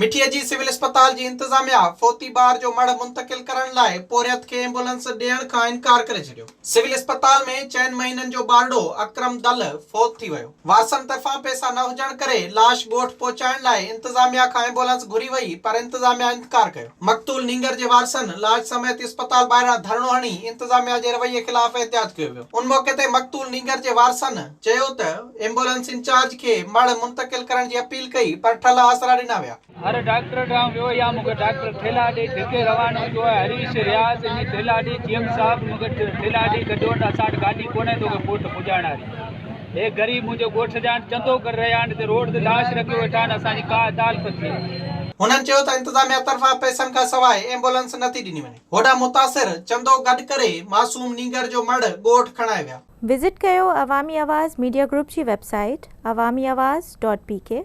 مٺيء جي سول اسپتال جي انتظاميا فوتي ٻار جو مڙهه منتقل ڪرڻ لاء پورهيت کي ايمبولنس ڏيڻ کان انڪار ڪري ڇڏيو. سول اسپتال ۾ چئن مهينن جو ٻارڙو اڪرم دل فوت ٿي ويو. وارثن طرفان پئسا نه هجڻ ڪري لاش ڳوٺ پهچائڻ لاء انتظاميا کان ايمبولنس گهري وئي پر انتظاميا انڪار ڪيو. مقتول نينگر جي وارثن لاش سميت اسپتال ٻاهران ڌرڻو هڻي انتظاميا جي رويي خلاف احتجاج ڪيو ويو. ان موقعي تي مقتول نينگر جي وارثن چيو ته ايمبولنس انچارج کي مڙهه منتقل ڪرڻ جي اپيل ڪئي پر ٺلهه آسرا ڏنا ويا. هر ڊاڪٽر ڏانهن ويو يا مونکي ڊاڪٽر ٺيلها ڏئي ڌڪي روانو ڪيو آهي هريش رياض انهي ٺيلها ڏئي جي ايم صاحب مونکي ٺيلها ڏئي ڪڍيو نه اسان وٽ گاڏي ڪونهي توکي ڳوٺ پڄائڻ واري هي غريب منهنجي ڳوٺ جا آهن چندو ڪري رهيا آهن هتي روڊ تي لاش رکيو ويٺا آهن اسان جي ڪا عدالت ٿئي. هنن چيو ته انتظاميا طرفان پئسن کان سواء ايمبولنس نٿي ڏني وڃي. هوڏانهن متاثر چندو گڏ ڪري معصوم نينگر جو مڙهه ڳوٺ کڻائي ويا. وزٽ ڪيو عوامي آواز ميڊيا گروپ جي website Awami Awaz dot P K.